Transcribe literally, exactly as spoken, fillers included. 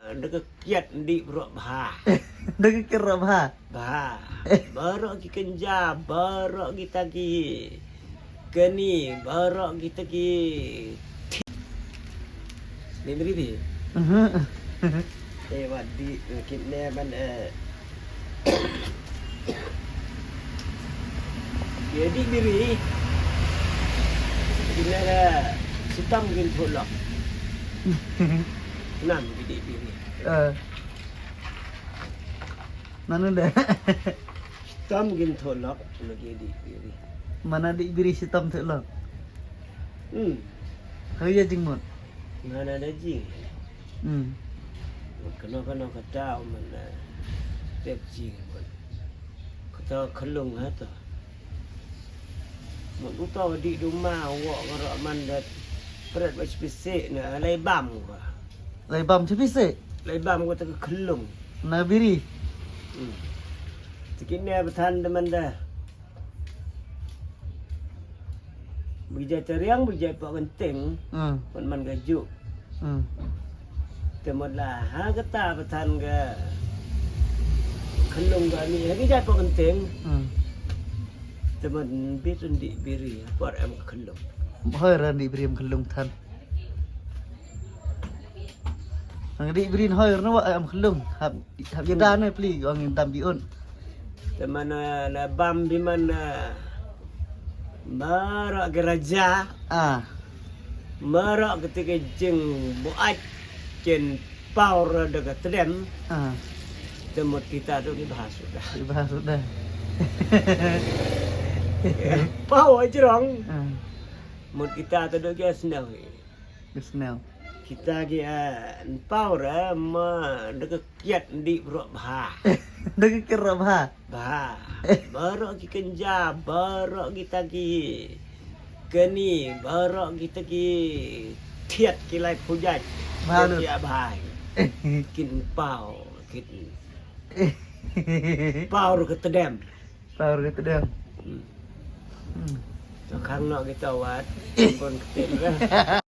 Da ka kiad ndih baroh bha. Da ka kiad baroh bha. Bha. Baroh ki kynja, baroh kita ki kani, baroh kita ki. Ni beri di. Mhm. Eh, wat di, eh, kit ne ban, eh. Ki dih biri. Ki ne, eh, sitam kin thulok. Nam ki dih biri. Eh. Nanu da. Sitam kin thulok, lagi dih biri. Mana dih biri sitam thulok? Hmm. Haya jingmut. Mana da jing. Hmm. Kano kano kata mana tep jing. Kata khyllung ha to. Mut uto dih duma wo ngaro man da pret ba spesik na lai bam ko. Lai bam spesik. Lai bam ko ta ka khyllung. Na biri. Hmm. Tikine bthan da man da. Bija tariang, bija pa kenting. Hmm. Man man ka juk. Hmm. Te mut la ha kata bthan ka khyllung ka ni ha bija pa kenting. Hmm. Te mut bitun dih biri por em ka khyllung. Hoi ran dih biri em khyllung than. Nang dih biri hoi ran wa em khyllung. Hap hap jada ne pli ong dam biun. Te mana na bam bi mana mara geraja. Ah. Mara ketika jing buat ken power da ka tedem. Ah. Te mut kita tu ki bahas sudah. Ki bahas sudah. Power jerong. Ah. Mut kita tu dok ya senang. Ki snel. Kita ki, eh, power, eh, ma da ka kiad ndih baroh bha. Da ka kiad baroh bha. Bha. Baroh ki kynja, baroh kita ki kani, baroh kita ki thiat ki lai pujat. Bha lut. Ki bha. Kin power, kin power ka tedem. Power ka tedem. Hmm. Hmm. To khang noh kita wat. Pun ketin ka.